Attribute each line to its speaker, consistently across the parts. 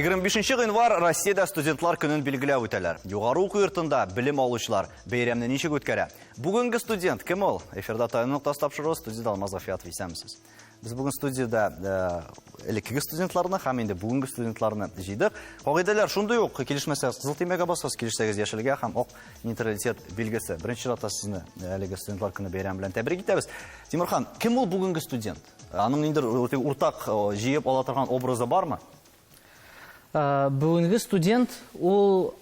Speaker 1: 25 гыйнвар Россиядә студентлар көнен билгеләп үтәләр. Югары уку йортында белем алучылар бәйрәмне ничек үткәрә? Бүгенге студент кем ул? Эфирда Таяну ноктасы тапшыруы, студияда Алмаз Гафиятов, исәнмесез. Без бүген студияда э, элеккеге студентларны һәм инде бүгенге студентларны җыйдык. Кагыйдәләр шундый ук, килешмәсәгез кызыл төймәгә басасыз, килешсәгез яшелгә һәм ак нейтралитет билгесе. Беренче чиратта сезне э, әлеге студентлар көне бәйрәме белән тәбрик итәбез. Тимурхан, кем ул бүгенге студент? Аның ниндидер уртак э, җыеп ала торган образы бармы?
Speaker 2: Бүгенге студент ул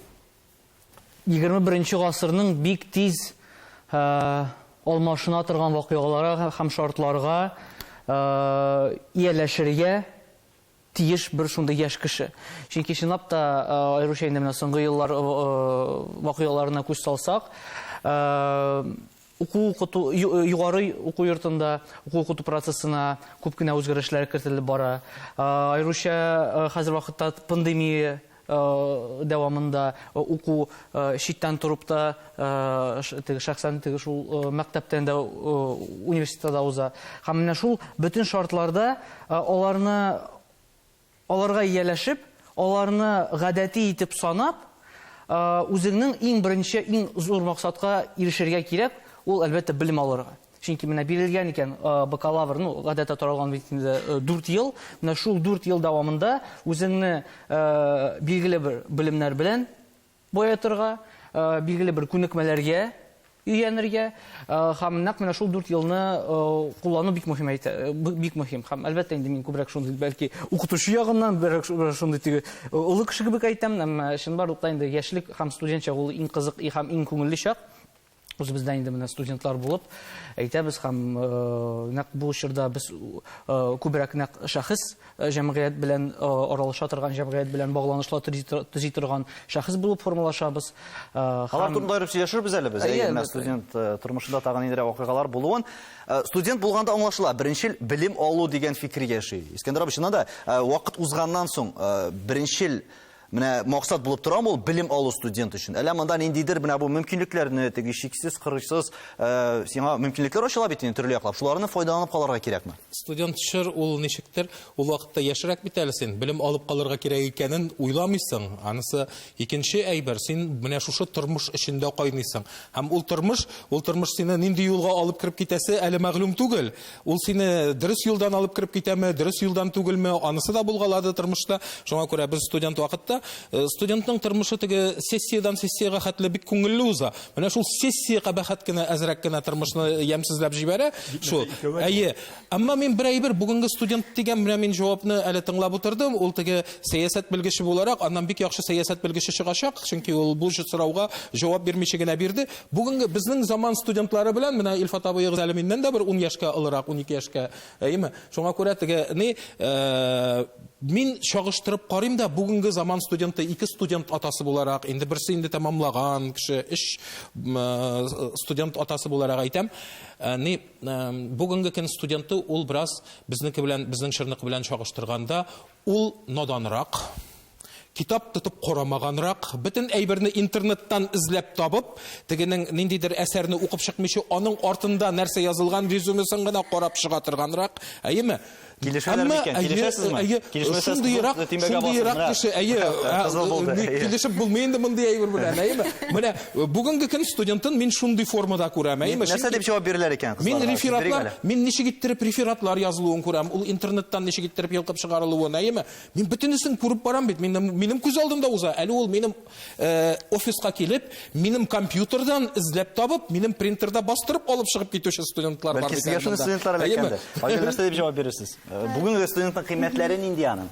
Speaker 2: 21 гасырның бик тиз алмашына торган вакыйгаларга һәм шартларга ияләшергә тиеш бер шундый яшь кеше. Чөнки чынлап та, аеруча инде менә соңгы еллар вакыйгаларына күз салсак, уку укыту югары уку йортында уку укыту процессына күп кенә үзгәрешләр кертелеп бара. Аеруча хәзер вакытта пандемия дәвамында уку читтән торып та теге шәхсән теге шул мәктәптән дә университетта да уза. Һәм менә шул бөтен шартларда аларны аларга ияләшеп, аларны гадәти итеп санап, үзеңнең иң беренче, иң зур максатка ирешергә кирәк, ул, әлбәттә, белем алырга. Чөнки менә бирелгән икән бакалавр, ну, гадәттә таралган бит инде 4 ел, менә шул 4 ел дәвамында үзеңне билгеле бер белемнәр белән баетырга, билгеле бер күнекмәләргә өйрәнергә һәм нәкъ менә шул 4 елны куллану бик мөһим әйтә, бик мөһим. Һәм әлбәттә инде мин күбрәк шундый бәлки укытучы ягыннан бирәк шундый теге олы кеше кебек әйтәм, әмма чынбарлыкта инде яшьлек һәм студент чагы ул иң кызык һәм иң күңелле чак. Үзебездә инде менә студентлар булып әйтәбез һәм нәкъ бу чорда без күбрәк нәкъ шәхес җәмгыять белән аралаша торган, җәмгыять белән багланышлар төзи торган шәхес булып формалашабыз.
Speaker 1: Алар турында аерып сөйләшербез әле без. Әйе, менә студент тормышында тагын ниндирәк вакыйгалар булуын. Студент булганда аңлашыла, беренчел белем алу дигән фикер яши. Искәндәр абый, чыннан да, вакыт узганнан соң беренчел Менә максат булып торамы ул белем алу студент өчен? Әллә монда ниндидер менә бу мөмкинлекләрне, теге чиксез, кырыйсыз, э, сиңа мөмкинлекләр ачыла бит инде төрле яклап. Шуларны файдаланып калырга кирәкме?
Speaker 3: Студент чор ул ничектер, ул вакытта яшьрәк бит әле син, белем алып калырга кирәк икәнен уйламыйсың. Анысы икенче әйбер, син менә шушы тормыш эчендә кайныйсың. Һәм ул тормыш, ул тормыш сине нинди юлга алып кереп китәсе әле мәгълүм түгел. Ул сине дөрес юлдан алып кереп китәме, дөрес юлдан түгелме, анысы да булгалады тормышта. Шуңа күрә без студент вакытта, э, студентның тормышы теге сессиядән сессиягә хәтле бик күңелле уза. Менә шул сессия кабахәт кенә әзрәк кенә тормышны ямьсезләп җибәрә. Шул. Әйе. Әмма мин бер әйбер бүгенге студент дигән менә мин җавапны әле тыңлап утырдым. Ул теге сәясәт белгече буларак, аннан бик яхшы сәясәт белгече чыгачак, чөнки ул бу сорауга җавап бирмичә генә бирде. Бүгенге безнең заман студентлары белән менә Илфат абыегыз әле миннән дә бер 10 яшькә олырак, 12 яшькә, әйеме? Шуңа күрә теге ни, э, мин чагыштырып карыйм да, бүгенге заман студенты ике студент атасы буларак, инде берсе инде тәмамлаган кеше, өч э, студент атасы буларак әйтәм, э, ни, бүгенге көн студенты ул бераз безнеке белән, безнең чорныкы белән чагыштырганда, ул наданрак, Китап тотып карамаганрак, бөтен әйберне интернеттан эзләп табып, тегенең ниндидер әсәрне укып чыкмыйча, аның артында нәрсә язылган резюмесын гына карап чыга торганрак, әйеме?
Speaker 1: Килешәләр микән? Килешәсезме?
Speaker 3: Әйе, шундыйрак, шундыйрак кеше, әйе, килешеп булмый инде мондый әйбер белән, әйеме? Менә бүгенге көн студентын мин шундый формада күрәм, әйеме?
Speaker 1: Нәрсә дип җавап биреләр икән
Speaker 3: кызларга? Мин рефератлар, мин ничек иттереп рефератлар язылуын күрәм, ул интернеттан ничек иттереп йолкып чыгарылуын, әйеме? Мин бөтенесен күреп барам бит. Минем, минем күз алдымда уза. Әле ул минем э, офиска килеп, минем компьютердан эзләп табып, минем принтерда бастырып алып чыгып китүче студентлар бар
Speaker 1: бит. Бәлки сезгә шундый студентлар эләккәндер. Айгөл, нәрсә дип җавап бирерсез? Э, бүгенге студентның кыйммәтләре нинди аның?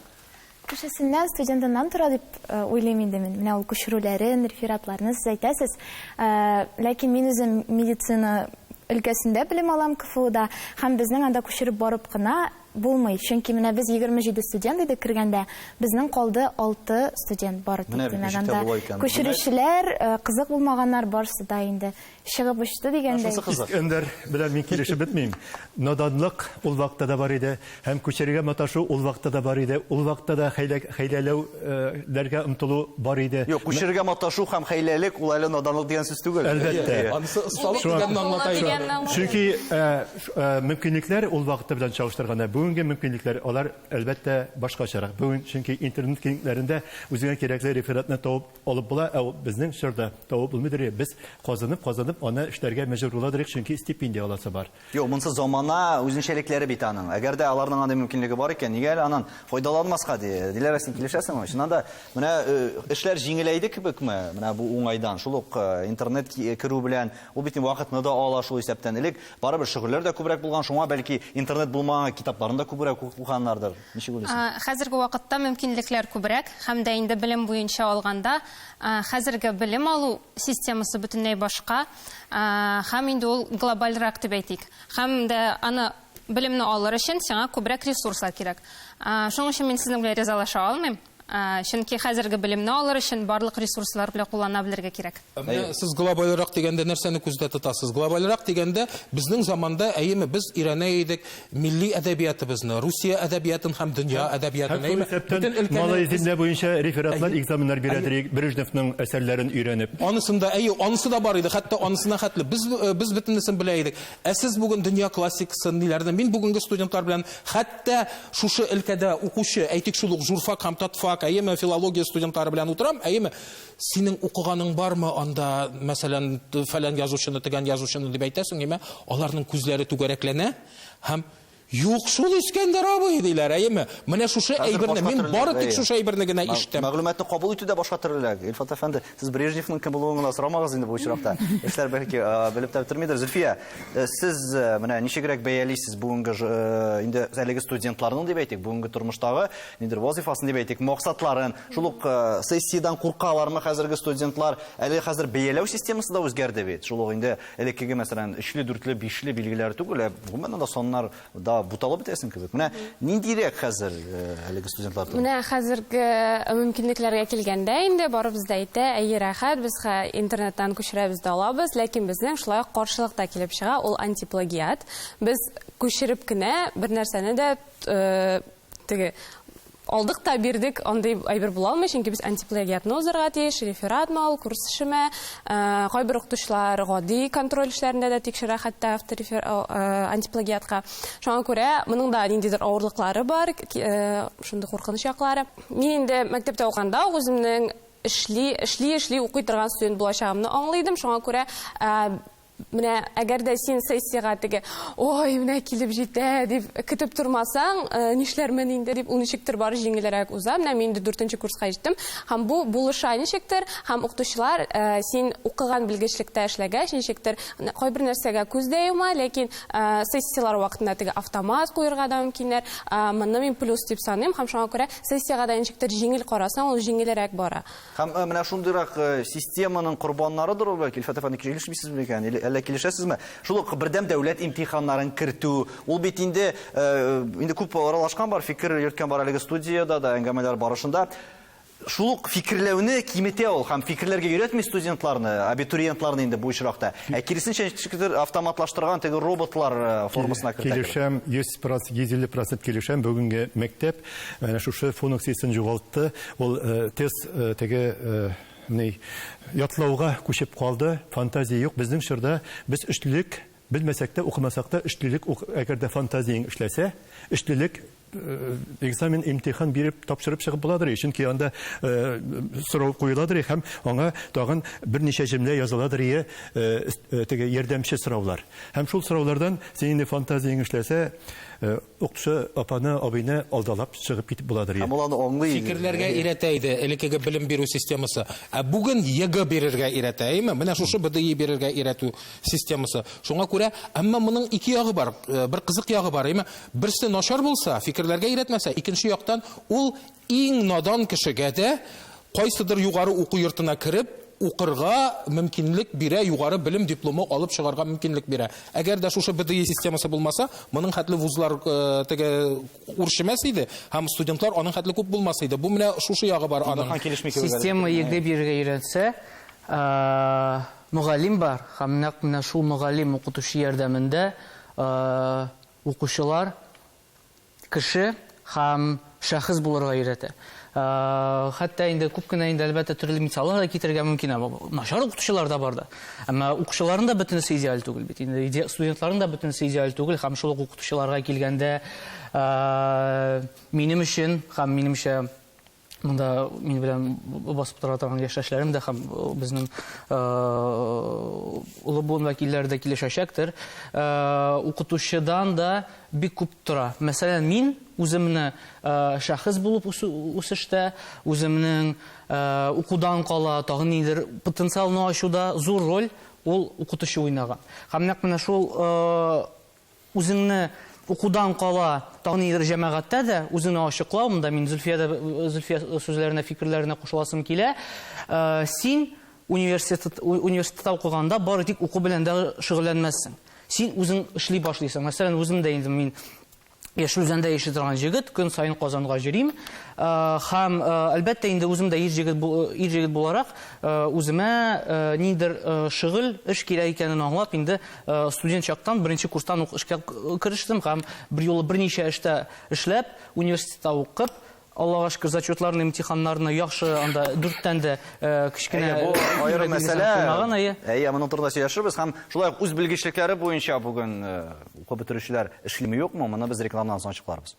Speaker 4: Кешесеннән, студентыннан тора дип э, уйлыйм инде мин. Менә ул күчерүләрен, рефератларны сез әйтәсез. Э, ләкин мин үзем медицина өлкәсендә белем алам КФУда һәм безнең анда күчереп барып кына Булмый, чөнки менә без 27 студент идек кергәндә, безнең калды 6 студент бары тик.
Speaker 1: Менә бит
Speaker 4: Димәк,
Speaker 1: ничек тә
Speaker 4: анда
Speaker 1: була икән.
Speaker 4: күчерүчеләр, э, кызык булмаганнар барысы да инде чыгып очты дигәндәй.
Speaker 1: Шунысы кызык.
Speaker 5: Искәндәр белән мин килешеп бетмим. Наданлык ул вакытта да бар иде, һәм күчерергә маташу ул вакытта да бар иде, ул вакытта да хәйлә, хәйләләү ләргә омтылу бар иде.
Speaker 1: Юк, күчерергә маташу һәм хәйләлек ул әле наданлык дигән сүз түгел.
Speaker 5: Әлбәттә.
Speaker 3: Анысы осталык
Speaker 5: Шуңа-
Speaker 3: дигәнне аңлата инде.
Speaker 5: Чөнки э, Мөмкинлекләр ул вакыты белән чагыштырганда, бүгенге Бүгенге мөмкинлекләр, алар, әлбәттә, башкачарак. Бүген чөнки интернет киңлекләрендә үзеңә кирәкле рефератны табып алып була, ә безнең чорда табып булмыйдыр. Без казынып-казынып аны эшләргә мәҗбүр буладыр, чөнки стипендия аласы бар.
Speaker 1: Юк, монысы замана үзенчәлекләре бит аның. Әгәр дә аларның андый мөмкинлеге бар икән, нигә әле аннан файдаланмаска, ди. Диләрә, син килешәсеңме? Чыннан да, менә эшләр җиңеләйде кебекме? Менә бу уңайдан, шул ук интернет керү белән, ул бит вакытны да ала шул исәптән. Элек барыбер шөгыльләр дә күбрәк булган, шуңа бәлки интернет булмаган китапларны да күбрәк укыганнардыр. Ничек уйлыйсың?
Speaker 6: Хәзерге вакытта мөмкинлекләр күбрәк һәм дә инде белем буенча алганда, хәзерге белем алу системасы бөтенләй башка һәм инде ул глобальрак дип әйтик. Һәм дә аны белемне алыр өчен сиңа күбрәк ресурслар кирәк. Шуның өчен мин сезнең белән ризалаша алмыйм. Чөнки хәзерге белемне алыр өчен барлык ресурслар белән куллана белергә кирәк.
Speaker 3: Менә сез глобальрак дигәндә нәрсәне күздә тотасыз? Глобальрак дигәндә безнең заманда, әйеме, без өйрәнә идек милли әдәбиятыбызны, Русия әдәбиятын һәм дөнья әдәбиятын, әйеме?
Speaker 5: Бөтен өлкәне Малай земля буенча рефератлар, экзаменнар бирә идек, Брежневның әсәрләрен өйрәнеп.
Speaker 3: Анысында, әйе, анысы да бар иде, хәтта анысына хәтле. Без без бөтенесен белә идек. Ә сез бүген дөнья классикасын ниләрне? Мин бүгенге студентлар белән хәтта шушы өлкәдә укучы, әйтик, шул ук журфак һәм татфак, әйеме, филология студентлары белән утырам, әйеме, синең укыганың бармы анда, мәсәлән, фәлән язучыны, тегән язучыны дип әйтәсең, әйеме, аларның күзләре түгәрәкләнә һәм юк шул Искәндәр абый диләр, әйеме? Менә шушы әйберне мин бары тик шушы әйберне генә ишетәм.
Speaker 1: Мәгълүматны кабул итү дә башка төрлерәк. Илфат әфәнде, сез Брежневның кем булуын гына сорамагыз инде бу очракта. Эшләр бәлки белеп тә бетермидер. Зөлфия, сез менә ничегрәк бәялисез бүгенге инде әлеге студентларның дип әйтик, бүгенге тормыштагы ниндидер вазифасын дип әйтик, максатларын, шул ук сессиядән куркалармы хәзерге студентлар? Әле хәзер бәяләү системасы да үзгәрде бит. Шул ук инде элеккеге, мәсәлән, өчле, дүртле, бишле билгеләр түгел, ә гомумән анда саннар да буталып бетәсең кебек. Менә ниндирәк хәзер әлеге студентлар?
Speaker 7: Менә хәзерге мөмкинлекләргә килгәндә инде барыбыз да әйтә, әйе, рәхәт, без интернеттан күчерәбез дә алабыз, ләкин безнең шулай ук каршылык та килеп чыга, ул антиплагиат. Без күчереп кенә бер нәрсәне дә теге алдык та бирдек, андый әйбер була алмый, чөнки без антиплагиатны узарга тиеш, рефератмы ул, курс эшеме, кайбер укытучылар гади контроль эшләрендә дә тикшерә хәтта авторефер антиплагиатка. Шуңа күрә моның да ниндидер авырлыклары бар, шундый куркыныч яклары. Мин инде мәктәптә укыганда ук үземнең эшли, эшли, эшли укый торган студент булачагымны аңлый идем, шуңа күрә менә әгәр дә син сессиягә теге, ой, менә килеп җитә дип көтеп тормасаң, нишләрмен инде дип, ул ничектер бары җиңелрәк уза. Менә мин инде 4нче курска җиттем һәм бу булыша ничектер, һәм укытучылар син укыган белгечлектә эшләгәч ничектер кайбер нәрсәгә күз дә йома, ләкин сессияләр вакытында теге автомат куерга да мөмкиннәр. Моны мин плюс дип саныйм һәм шуңа күрә сессиягә дә ничектер җиңел карасаң, ул җиңелрәк бара.
Speaker 1: Һәм менә шундыйрак системаның корбаннарыдыр ул бәлки, Илфат әфәнде, килешмисезме микән, әллә килешәсезме? Шул ук бердәм дәүләт имтиханнарын кертү, ул бит инде инде күп аралашкан бар, фикер йөрткән бар әлеге студиядә да, әңгәмәләр барышында. Шул ук фикерләүне киметә ул һәм фикерләргә өйрәтми студентларны, абитуриентларны инде бу очракта. Ә киресенчә ничектер автоматлаштырган теге роботлар формасына кертә.
Speaker 5: Килешәм, 100%, 150% килешәм. Бүгенге мәктәп менә шушы функциясен югалтты. Ул тест теге ни ятлауга күчеп калды. Фантазия юк. Безнең чорда без өчлелек белмәсәк тә, укымасак та, өчлелек, әгәр дә фантазияң эшләсә, өчлелек экзамен, имтихан биреп, тапшырып чыгып буладыр, чөнки анда сорау куеладыр һәм аңа тагын берничә җөмлә языладыр, теге ярдәмче сораулар. Һәм шул сораулардан син инде фантазияң эшләсә, укытучы апаны, абыйны алдалап чыгып китеп буладыр.
Speaker 1: Һәм ул аны аңлый.
Speaker 3: Фикерләргә өйрәтә иде элеккеге белем бирү системасы. Ә бүген ЕГЭ бирергә өйрәтә, әйеме? Менә шушы БДИ бирергә өйрәтү системасы. Шуңа күрә, әмма моның ике ягы бар, бер кызык ягы бар, әйеме? Берсе начар булса, фикерләргә өйрәтмәсә, икенче яктан ул иң надан кешегә дә кайсыдыр югары уку йортына кереп укырга мөмкинлек бирә, югары белем дипломы алып чыгарга мөмкинлек бирә. Әгәр дә шушы БДИ системасы булмаса, моның хәтле вузлар теге үрчемәс иде һәм студентлар аның хәтле күп булмас иде. Бу менә шушы ягы бар аның.
Speaker 2: Система ЕГЭ бирергә өйрәтсә, мөгаллим бар һәм нәкъ менә шул мөгаллим укытучы ярдәмендә укучылар кеше һәм шәхес булырга өйрәтә. Хәтта инде күп кенә инде әлбәттә төрле мисаллар да китерергә мөмкин, әмма начар укытучылар да бар да. Әмма укучыларның да бөтенесе идеаль түгел бит. Инде студентларның да бөтенесе идеаль түгел һәм шул ук укытучыларга килгәндә, минем өчен һәм минемчә монда мин белән басып тора торган яшьтәшләрем дә һәм безнең олы буын вәкилләре дә килешәчәктер. Укытучыдан да бик күп тора. Мәсәлән, мин үземне шәхес булып үсештә, үземнең укудан кала тагын нидер потенциалны ачуда зур роль ул укытучы уйнаган. Һәм нәкъ менә шул үзеңне укудан кала тагын нидер җәмәгатьтә дә үзеңне ачыклау, монда мин Зөлфия дә Зөлфия сүзләренә, фикерләренә кушыласым килә. Син университет университетта укыганда бары тик уку белән дә шөгыльләнмәссең. Син үзең эшли башлыйсың. Мәсәлән, үзем дә инде мин Яшел Үзәндә яши торган җегет, көн саен Казанга йөрим. Һәм, әлбәттә, инде үзем дә ир җегет, ир җегет буларак, үземә ниндидер шөгыль, эш кирәк икәнен аңлап, инде студент чактан, беренче курстан ук эшкә керештем һәм берьюлы берничә эштә эшләп, университетта укып, Аллага шөкер, зачетларны, имтиханнарны яхшы анда дүрттән дә кечкенә.
Speaker 1: Әйе, бу аерым мәсьәлә. Әйе, моның турында сөйләшербез һәм шулай ук үз белгечлекләре буенча бүген укып бетерүчеләр эшлиме, юкмы, моны без рекламадан соң ачыкларбыз.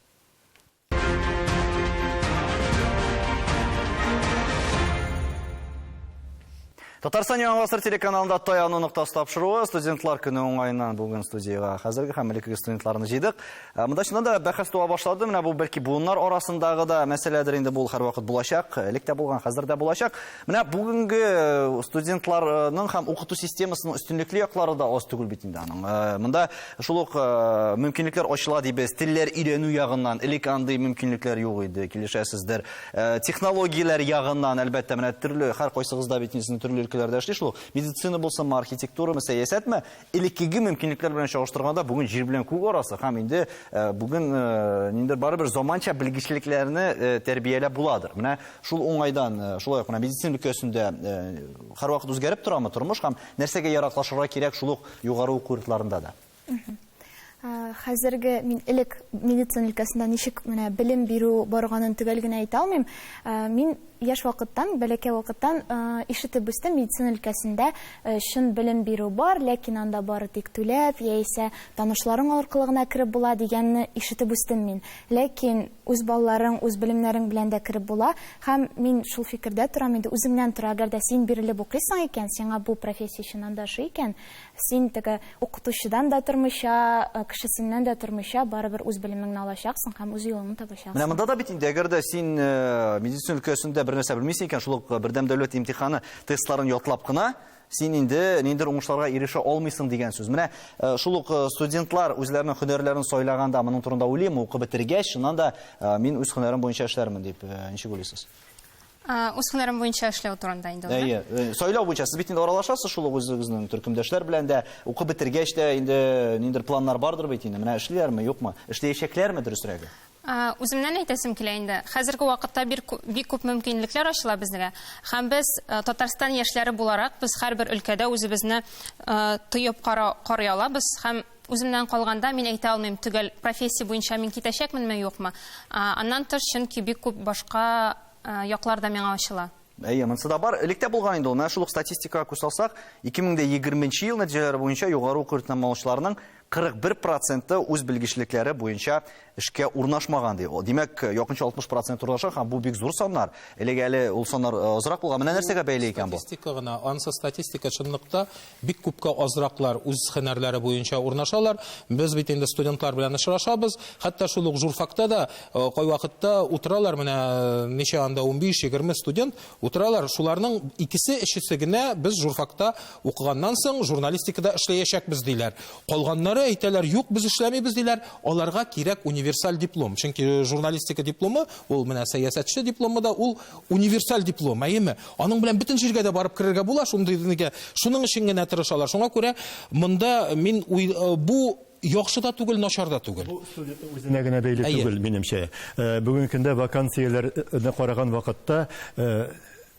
Speaker 1: Татарстан Яңа гасыр телеканалында Таяну ноктасы тапшыруы студентлар көне уңаеннан бүген студиягә хәзерге һәм элеккеге студентларны җыйдык. Э, монда чыннан да бәхәс туа башлады. Менә бу бәлки буыннар арасындагы да мәсьәләдер инде бу һәрвакыт булачак. Элек тә булган, хәзер дә булачак. Менә бүгенге э, студентларның һәм укыту системасының өстенлекле яклары да аз түгел бит инде аның. Э, монда шул ук мөмкинлекләр ачыла дибез. Телләр өйрәнү ягыннан элек андый мөмкинлекләр юк иде, килешәсездер. Э, технологияләр ягыннан, әлбәттә, менә төрле, һәр кайсыгыз да бит инде төрле өлкәләрдә эшли шул. Медицина булсынмы, архитектурамы, сәясәтме, элеккеге мөмкинлекләр белән чагыштырганда бүген җир белән күк арасы һәм инде э, бүген э, ниндидер барыбер заманча белгечлекләрне тәрбияләп буладыр. Менә шул уңайдан, шулай ук менә медицина өлкәсендә һәрвакыт үзгәреп торамы тормыш һәм нәрсәгә яраклашырга кирәк шул ук югары уку йортларында да?
Speaker 4: Хәзерге мин элек медицина өлкәсендә ничек менә белем бирү барганын төгәл генә әйтә алмыйм. Мин яшь вакыттан, бәләкәй вакыттан ишетеп үстем, медицина өлкәсендә чын белем бирү бар, ләкин анда бары тик түләп яисә танышларың аркылы гына кереп була дигәнне ишетеп үстем мин. Ләкин үз балларың, үз белемнәрең белән дә кереп була. Һәм мин шул фикердә торам инде, үзеңнән тора, әгәр дә син бирелеп укыйсың икән, сиңа бу профессия чыннан да ошый икән, Син теге укытучыдан да тормыйча, кешесеннән дә тормыйча, барыбер үз белемеңне алачаксың һәм үз юлыңны табачаксың.
Speaker 1: Менә монда да бит инде, әгәр дә син медицина өлкәсендә бер нәрсә белмисең икән, шул ук бердәм дәүләт имтиханы тестларын ятлап кына, син инде ниндидер уңышларга ирешә алмыйсың дигән сүз. Менә шул ук студентлар үзләренең һөнәрләрен сайлаганда моның турында уйлыймы, укып бетергәч, чыннан да мин үз һөнәрем буенча эшләрмен дип, ничек уйлыйсыз?
Speaker 6: Үз һөнәрем буенча эшләү турында инде ул.
Speaker 1: Әйе, сайлау буенча сез бит инде аралашасыз шул ук үзегезнең төркемдәшләр белән дә, укып бетергәч тә инде ниндидер планнар бардыр бит инде. Менә эшлиләрме, юкмы? Эшләячәкләрме дөресрәге?
Speaker 6: Үземнән әйтәсем килә инде. Хәзерге вакытта бик күп мөмкинлекләр ачыла безгә. Һәм без Татарстан яшьләре буларак, без һәрбер өлкәдә үзебезне тоеп карый алабыз һәм Үземнән калганда, мин әйтә алмыйм, төгәл профессия буенча мин китәчәкменме, юкмы. Аннан тыш, чөнки бик күп башка яклар да миңа ачыла.
Speaker 1: Әйе, монысы да бар. Элек тә булган инде ул. Менә шул ук статистикага күз салсак, 2020 нче ел нәтиҗәләре буенча югары уку йорты тәмамлаучыларның 41 проценты үз белгечлекләре буенча эшкә урнашмаган ди. Димәк, якынча 60 процент урнаша һәм бу бик зур саннар. Элек әле ул саннар азрак булган. Менә нәрсәгә бәйле икән бу?
Speaker 3: Статистика гына, ансы статистика чынлыкта бик күпкә азраклар үз һөнәрләре буенча урнашалар. Без бит инде студентлар белән очрашабыз. Хәтта шул ук журфакта да кайвакытта утыралар, менә ничә анда 15-20 студент утыралар. Шуларның икесе, өчесе генә без журфакта укыганнан соң журналистикада эшләячәкбез диләр. Калганнары әйтәләр, юк, без эшләмибез диләр. Аларга кирәк универсаль диплом. Чөнки журналистика дипломы, ул менә сәясәтче дипломы да, ул универсаль диплом, әйеме? Аның белән бөтен җиргә дә барып керергә була, шундый нигә. Шуның өчен генә тырышалар. Шуңа күрә монда мин бу яхшы да түгел, начар да түгел.
Speaker 5: Бу студентның үзенә генә бәйле түгел, минемчә. Бүгенге көндә вакансияләрне караган вакытта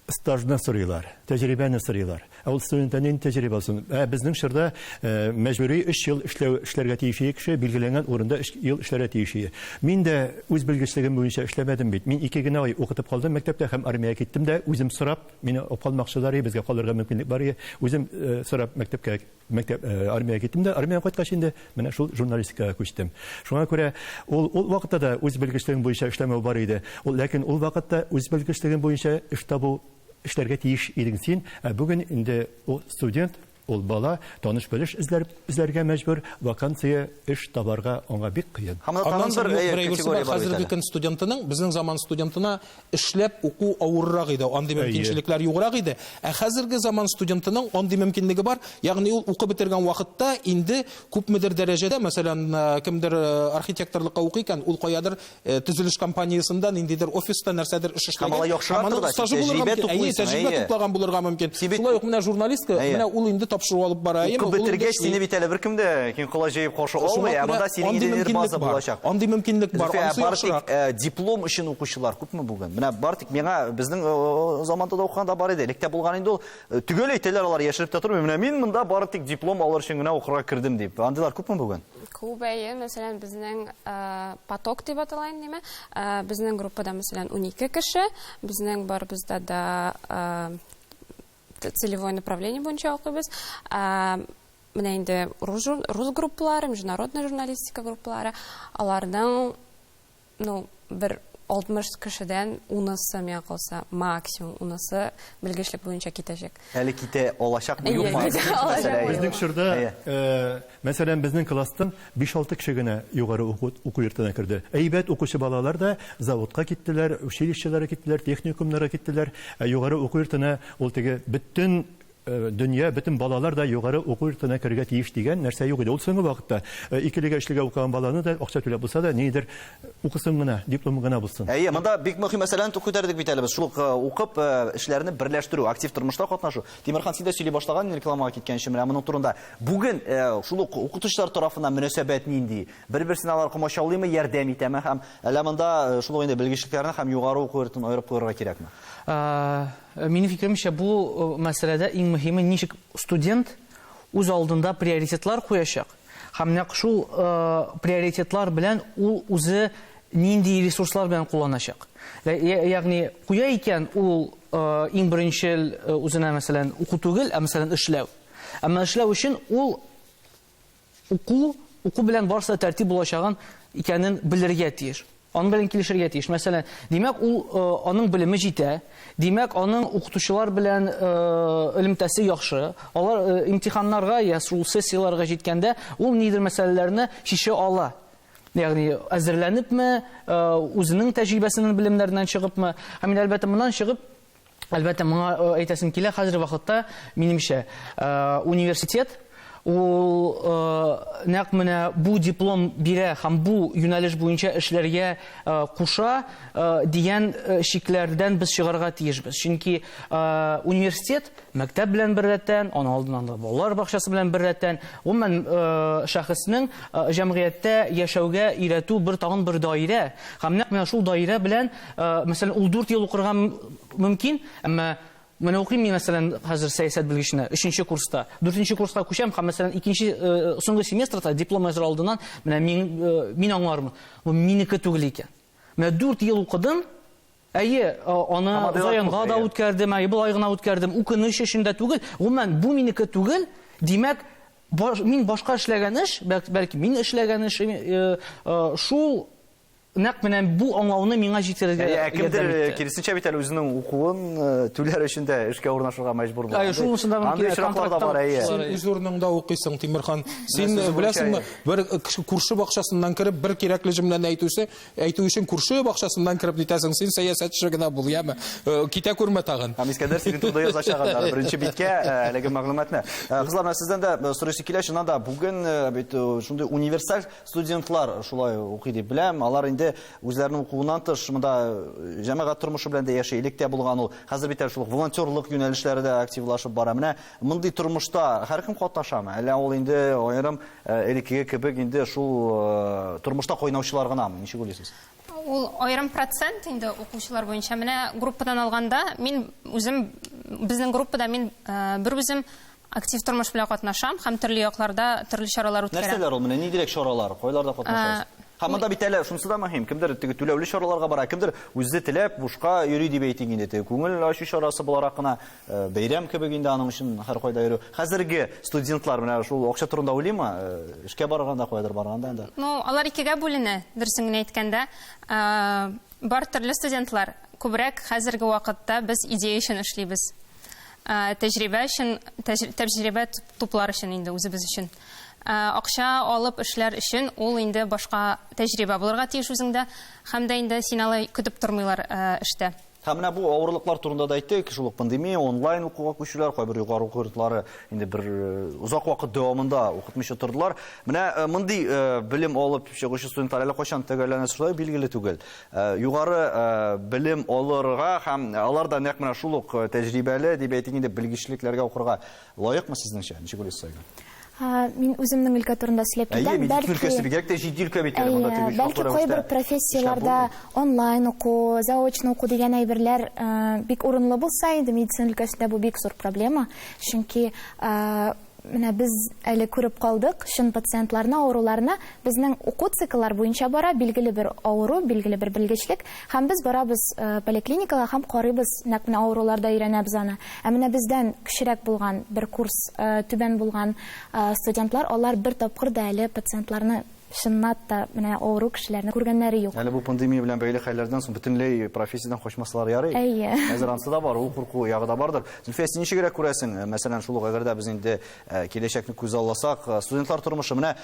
Speaker 5: стажны сорыйлар. Тәҗрибәне сорыйлар. Ә ул студенттан нинди тәҗрибә алсын? Ә безнең чорда мәҗбүри 3 ел эшләү эшләргә тиеш иде кеше, билгеләнгән урында 3 ел эшләргә тиеш иде. Мин дә үз белгечлегем буенча эшләмәдем бит. Мин 2 генә ай укытып калдым мәктәптә һәм армиягә киттем дә, үзем сорап, мине алып калмакчылар иде, безгә калырга мөмкинлек бар иде. Үзем сорап мәктәпкә мәктәп армиягә киттем дә, армиядән кайткач инде менә шул журналистикага күчтем. Шуңа күрә ул ул вакытта да үз белгечлегем буенча эшләмәү бар иде. Ул ләкин ул вакытта үз белгечлегем буенча эш табу эшләргә тиеш идең син. Ә бүген инде ул студент, ул бала таныш-белеш эзләр эзләргә мәҗбүр, вакансия эш табарга аңа бик кыен.
Speaker 1: Һәм монда
Speaker 3: Аннан
Speaker 1: тагын
Speaker 3: соң
Speaker 1: бер
Speaker 3: юк,
Speaker 1: әйе
Speaker 3: бер әйберсе бар,
Speaker 1: категория бар бит
Speaker 3: хәзерге
Speaker 1: әле.
Speaker 3: көн студентының, безнең заман студентына эшләп уку авыррак иде, андый
Speaker 5: Әйе.
Speaker 3: мөмкинчелекләр юграк иде. Ә хәзерге заман студентының андый мөмкинлеге бар, ягъни ул укып бетергән вакытта инде күпмедер дәрәҗәдә, мәсәлән, кемдер архитекторлыкка укый икән, ул каядыр төзелеш компаниясендә ниндидер офиста нәрсәдер эш
Speaker 1: Һәм
Speaker 3: эшләгән.
Speaker 1: алай яхшырак
Speaker 3: Һәм аның
Speaker 1: торда,
Speaker 3: стажы булырга
Speaker 1: тәҗрибә
Speaker 3: мөмкин. Әйе,
Speaker 1: туплыйсың,
Speaker 3: тәҗрибә
Speaker 1: әйе.
Speaker 3: туплаган булырга мөмкин.
Speaker 1: Син бит
Speaker 3: Шулай ук менә журналистка,
Speaker 1: Әйе.
Speaker 3: менә ул инде тапшыру алып бара, әйеме?
Speaker 1: Укып
Speaker 3: Ул инде
Speaker 1: бетергәч,
Speaker 3: эшли.
Speaker 1: сине бит әле беркем дә киң колач җәеп каршы
Speaker 3: Шуңа
Speaker 1: алмый, ә
Speaker 3: күрә
Speaker 1: монда синең
Speaker 3: андый
Speaker 1: инде
Speaker 3: мөмкинлек
Speaker 1: база
Speaker 3: бар.
Speaker 1: булачак.
Speaker 3: Андый мөмкинлек бар,
Speaker 1: Зөлфия,
Speaker 3: анысы
Speaker 1: бары тик
Speaker 3: яхшырак.
Speaker 1: диплом өчен укучылар күпме бүген? Менә бары тик миңа безнең заманда да укыганда бар иде. Электә булган инде ул. Төгәл әйтәләр алар, яшереп тә тормый. Менә мин монда бары тик диплом алыр өчен генә укырга кердем дип. Андыйлар күпме бүген?
Speaker 7: Күп, әйе, мәсәлән, безнең поток дип атала инде, димә. Безнең группада, мәсәлән, 12 кеше, безнең барыбызда да целевое направление буенча укыйбыз. Менә инде рус, рус группалары, международная журналистика группалары, аларның, ну, бер 60 кешедән 10-сы, миңа калса, максимум 10-сы белгечлек буенча китәчәк.
Speaker 1: Әле китә алачакмы,
Speaker 7: Әйе,
Speaker 1: юкмы?
Speaker 7: китә алачакмы,
Speaker 1: Мәсьәлә, әйе.
Speaker 5: Безнең чорда,
Speaker 1: Әйе.
Speaker 5: мәсәлән, безнең класстан 5-6 кеше генә югары уку, уку йортына керде. Әйбәт укучы балалар да заводка киттеләр, училищеларга киттеләр, техникумнарга киттеләр. Ә югары уку йортына ул теге бөтен дөнья, бөтен балалар да югары уку йортына керергә тиеш дигән нәрсә юк иде. Ул соңгы вакытта икелегә, өчлегә укыган баланы да акча түләп булса да, нидер укысын гына, диплом гына булсын.
Speaker 1: Әйе, монда бик мөһим мәсьәләне күтәрдек бит әле без. Шул ук укып, эшләрне берләштерү, актив тормышта катнашу. Тимерхан, син дә сөйли башлаган рекламага киткәнче менә моның турында. Бүген шул ук укытучылар тарафыннан мөнәсәбәт нинди? Бер-берсенә алар комачаулыймы, ярдәм итәме һәм әллә монда шул ук инде белгечлекләрне һәм югары уку йортын аерып куярга кирәкме?
Speaker 2: Минем фикеремчә, бу мәсьәләдә иң мөһиме ничек студент үз алдында приоритетлар куячак. Һәм нәкъ шул приоритетлар белән ул үзе нинди ресурслар белән кулланачак. Ягъни куя икән ул иң беренчел үзенә, мәсәлән, уку түгел, ә мәсәлән эшләү. Әмма эшләү өчен ул уку, уку белән барысы да тәртип булачагын икәнен белергә тиеш. Аның белән килешергә тиеш. Мәсәлән, димәк, ул аның белеме җитә, димәк, аның укытучылар белән элемтәсе яхшы. Алар имтиханнарга я шул сессияләргә җиткәндә ул нидер мәсьәләләрне чишә ала. Ягъни әзерләнепме, үзенең тәҗрибәсенең белемнәреннән чыгыпмы? Һәм инде, әлбәттә, моннан чыгып, әлбәттә, моңа әйтәсем килә, хәзерге вакытта, минемчә, университет ул нәкъ менә бу диплом бирә һәм бу юнәлеш буенча эшләргә куша дигән шикләрдән без чыгарга тиешбез. Чөнки университет мәктәп белән беррәттән, аның алдыннан да балалар бакчасы белән беррәттән, гомумән, шәхеснең җәмгыятьтә яшәүгә өйрәтү бер тагын бер даирә. Һәм нәкъ менә шул даирә белән, мәсәлән, ул 4 ел укырга мөмкин, әмма менә укыйм мин, мәсәлән, хәзер сәясәт белгеченә, 3 курста, 4 курска күчәм һәм, мәсәлән, икенче, соңгы семестрда диплом әзер алдыннан менә мин аңлармын, бу минеке түгел икән. Менә 4 ел укыдым, әйе, аны
Speaker 1: Һәм адыйлар
Speaker 2: заянга
Speaker 1: күп,
Speaker 2: да
Speaker 1: әйе.
Speaker 2: үткәрдем, әйе, болай гына үткәрдем, үкенеч эчендә түгел, гомумән, бу минеке түгел, димәк, мин башка эшләгән эш, бәлки мин эшләгән эш, шул нәкъ менә бу аңлауны миңа җиткерергә
Speaker 1: Әйе, ә кемдер,
Speaker 2: ярдәм итте.
Speaker 1: киресенчә бит әле үзенең укуын түләр өчен дә эшкә урнашырга мәҗбүр була.
Speaker 2: Әйе, шул өчен дә мөмкин,
Speaker 1: Андый очраклар да бар, әйе.
Speaker 3: Син үз урыныңда укыйсың, Тимерхан. Син,
Speaker 1: Менә сүз
Speaker 3: беләсеңме,
Speaker 1: буенча,
Speaker 3: бер кеше күрше бакчасыннан кереп, бер кирәкле җөмләне әйтү өчен күрше бакчасыннан кереп нитәсең, син сәясәтче генә бул, яме? Китә күрмә тагын.
Speaker 1: Һәм Искәндәр синең турыда язачак анда беренче биткә әлеге мәгълүматны. Кызлар, менә сездән дә сорыйсы килә, чыннан да бүген бит шундый универсаль студентлар шулай укый дип беләм. Алар инде үзләренең укуыннан тыш монда җәмәгать тормышы белән дә яши, элек тә булган ул. Хәзер бит әле шул волонтерлык юнәлешләре дә активлашып бара. Менә мондый тормышта һәркем катнашамы? Әллә ул инде аерым элеккеге кебек инде шул тормышта кайнаучылар гынамы? Ничек уйлыйсыз?
Speaker 6: Ул аерым процент инде укучылар буенча. Менә группадан алганда мин үзем Безнең группада мин бер үзем актив тормыш белән катнашам һәм төрле якларда төрле чаралар үткәрәм.
Speaker 1: Нәрсәләр ул менә, ниндирәк чаралар, кайларда катнашасыз? Һәм монда бит әле шунысы да мөһим, кемдер теге түләүле чараларга бара, кемдер үзе теләп бушка йөри дип әйтик инде, теге күңел ачу чарасы буларак кына, бәйрәм кебек инде аның өчен һәркайда йөрү. Хәзерге студентлар менә шул акча турында уйлыймы? Эшкә барганда, каядыр барганда инде.
Speaker 6: Ну, алар икегә бүленә, дөресен генә әйткәндә. Бар төрле студентлар. Күбрәк хәзерге вакытта без идея өчен эшлибез. Тәҗрибә өчен, тәҗрибә туплар өчен инде үзебез өчен. Акча алып эшләр өчен ул инде башка тәҗрибә булырга тиеш үзеңдә, һәм дә инде син алай көтеп тормыйлар эштә.
Speaker 1: Һәм менә бу авырлыклар турында да әйттек, шул ук пандемия, онлайн укуга күчүләр, кайбер югары уку йортлары инде бер озак вакыт дәвамында укытмыйча тордылар. Менә мондый белем алып чыгучы студентлар әле кайчан төгәлләнә, шулай билгеле түгел. Югары белем алырга һәм алар да нәкъ менә шул ук тәҗрибәле дип әйтик инде белгечлекләргә укырга лаекмы сезнеңчә? Ничек уйлыйсыз, Айгөл?
Speaker 4: Мин үземнең өлкә турында сөйләп китәм.
Speaker 1: Әйе, медицина өлкәсе бигрәк тә җитди өлкә бит әле монда теге
Speaker 4: Бәлки кайбер профессияләрдә онлайн уку, заочно уку дигән әйберләр бик урынлы булса инде, медицина өлкәсендә бу бик зур проблема. Чөнки менә без әле күреп калдык, чын пациентларны, авыруларны безнең уку цикллар буенча бара, билгеле бер авыру, билгеле бер белгечлек, һәм без барабыз поликлиникага һәм карыйбыз, нәкъ менә авыруларда өйрәнәбез аны. Ә менә бездән кечерәк булган, бер курс түбән булган студентлар, алар бер тапкыр да әле пациентларны чынлап та менә авыру кешеләрне күргәннәре юк.
Speaker 1: Әле бу пандемия белән бәйле хәлләрдән соң бөтенләй профессиядән качмасалар ярый.
Speaker 4: Әйе.
Speaker 1: Хәзер ансы да бар, ул курку ягы да бардыр. Зөлфия, син ничегрәк күрәсең? Мәсәлән, шул ук әгәр дә без инде киләчәкне күзалласак, студентлар тормышы менә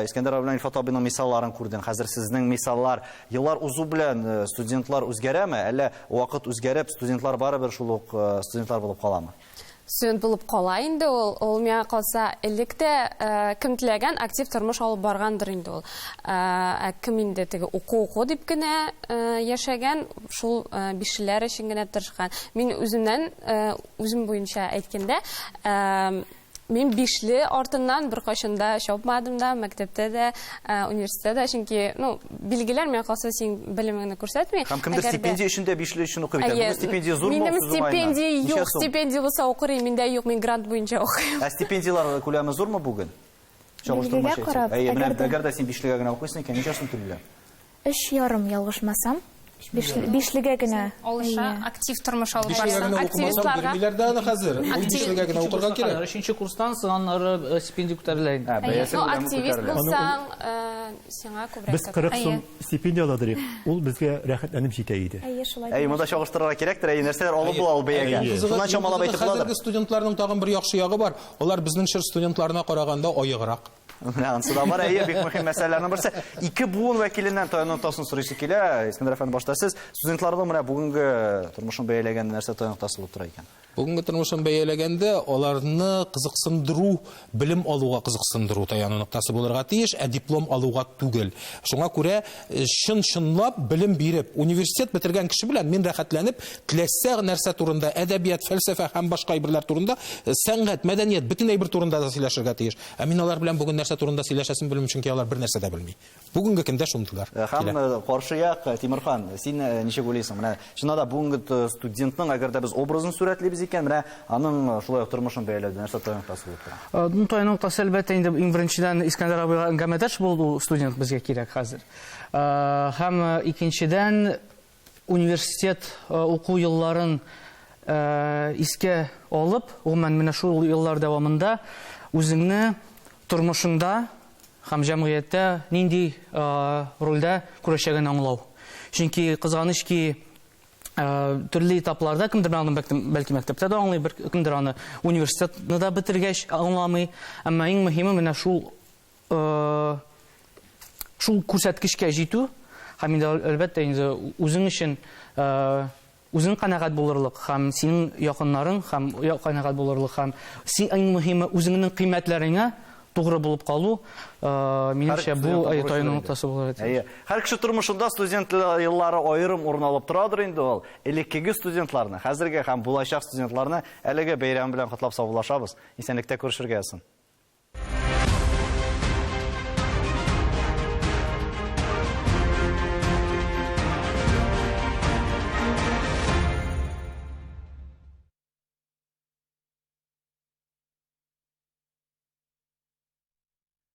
Speaker 1: Искәндәр абый белән Илфат абыйның мисалларын күрдең. Хәзер сезнең мисаллар, еллар узу белән студентлар үзгәрәме? Әллә вакыт үзгәреп, студентлар барыбер шул ук студентлар булып каламы?
Speaker 7: Студент булып кала инде ул. Ул миңа калса, элек тә кем теләгән актив тормыш алып баргандыр инде ул. Ә кем инде теге уку-уку дип кенә яшәгән, шул бишлеләр өчен генә тырышкан. Мин үземнән, үзем буенча әйткәндә, мин бишле артыннан бер кайчан да чапмадым да, мәктәптә дә, университетта да, чөнки, ну, билгеләр миңа калса син белемеңне күрсәтми.
Speaker 1: Һәм кемдер стипендия өчен дә бишле өчен укый бит. Бүген стипендия зурмы?
Speaker 7: Минем стипендия юк, стипендия булса укыр идем, миндә юк, мин грант буенча укыйм.
Speaker 1: Ә стипендияләр күләме зурмы бүген?
Speaker 4: Билгегә карап,
Speaker 1: әйе, менә әгәр дә син бишлегә генә укыйсың икән, ничә сум түлиләр?
Speaker 4: 3,5 ялгышмасам. Бишлегә генә.
Speaker 6: Алыша, актив тормыш алып
Speaker 3: барсаң. Бишлегә генә укымасаң, бирмиләр дә аны хәзер. Ул бишлегә генә укырга кирәк.
Speaker 2: Өченче курстан соң аннары стипендия күтәрелә инде.
Speaker 7: Ну, активист булсаң, сиңа күбрәк.
Speaker 5: Без 40 сум стипендия ала идек. Ул безгә рәхәтләнеп җитә иде.
Speaker 4: Әйе, шулай.
Speaker 1: Әйе, монда чагыштырырга кирәктер. Әйе, нәрсәләр алып була ул бәягә. Шуннан чамалап әйтеп буладыр.
Speaker 3: Хәзерге студентларның тагын бер яхшы ягы бар. Алар безнең чор студентларына караганда аеграк.
Speaker 1: Менә ансы да бар, әйе, бик мөһим мәсьәләләрнең берсе. Ике буын вәкиленнән таяну ноктасын сорыйсы килә. Искәндәр әфәнде, башта сез студентларның менә бүгенге тормышын бәяләгәндә нәрсә таяну ноктасы булып тора икән?
Speaker 3: Бүгенге тормышын бәяләгәндә аларны кызыксындыру, белем алуга кызыксындыру таяну ноктасы булырга тиеш, ә диплом алуга түгел. Шуңа күрә чын-чынлап белем биреп, университет бетергән кеше белән мин рәхәтләнеп, теләсә нәрсә турында, әдәбият, фәлсәфә һәм башка әйберләр турында, сәнгать, мәдәният, бөтен әйбер турында да сөйләшергә тиеш. Ә мин алар белән бүген нәрсә турында сөйләшәсен белмим, чөнки алар бер нәрсә дә белми. Бүгенге көндә шундыйлар.
Speaker 1: Һәм каршы як, Тимерхан, син ничек уйлыйсың? Менә чыннан да бүгенге студентның, әгәр дә без образын сурәтлибез икән, менә аның шулай ук тормышын бәяләүдә нәрсә таяну ноктасы булып тора?
Speaker 2: Ну, таяну ноктасы, әлбәттә, инде иң беренчедән Искәндәр абыйга әңгәмәдәш булу студент безгә кирәк хәзер. Һәм икенчедән университет уку елларын искә алып, гомумән менә шул еллар дәвамында үзеңне тормышыңда һәм җәмгыятьтә нинди рольдә күрәчәген аңлау. Чөнки кызганыч ки, төрле этапларда кемдер аны бәлки мәктәптә дә аңлый, бер кемдер аны университетны да бетергәч аңламый. Әмма иң мөһиме менә шул күрсәткечкә җитү һәм инде әлбәттә инде үзең өчен үзең канәгать булырлык һәм синең якыннарың һәм канәгать булырлык һәм син иң мөһиме үзеңнең кыйммәтләреңә тугры булып калу, минемчә, бу таяну ноктасы булыр иде.
Speaker 1: Һәр кеше тормышында студент еллары аерым урын алып торадыр инде ул. Элеккеге студентларны, хәзерге һәм булачак студентларны әлеге бәйрәм белән котлап саубуллашабыз. Исәнлектә күрешергә язсын.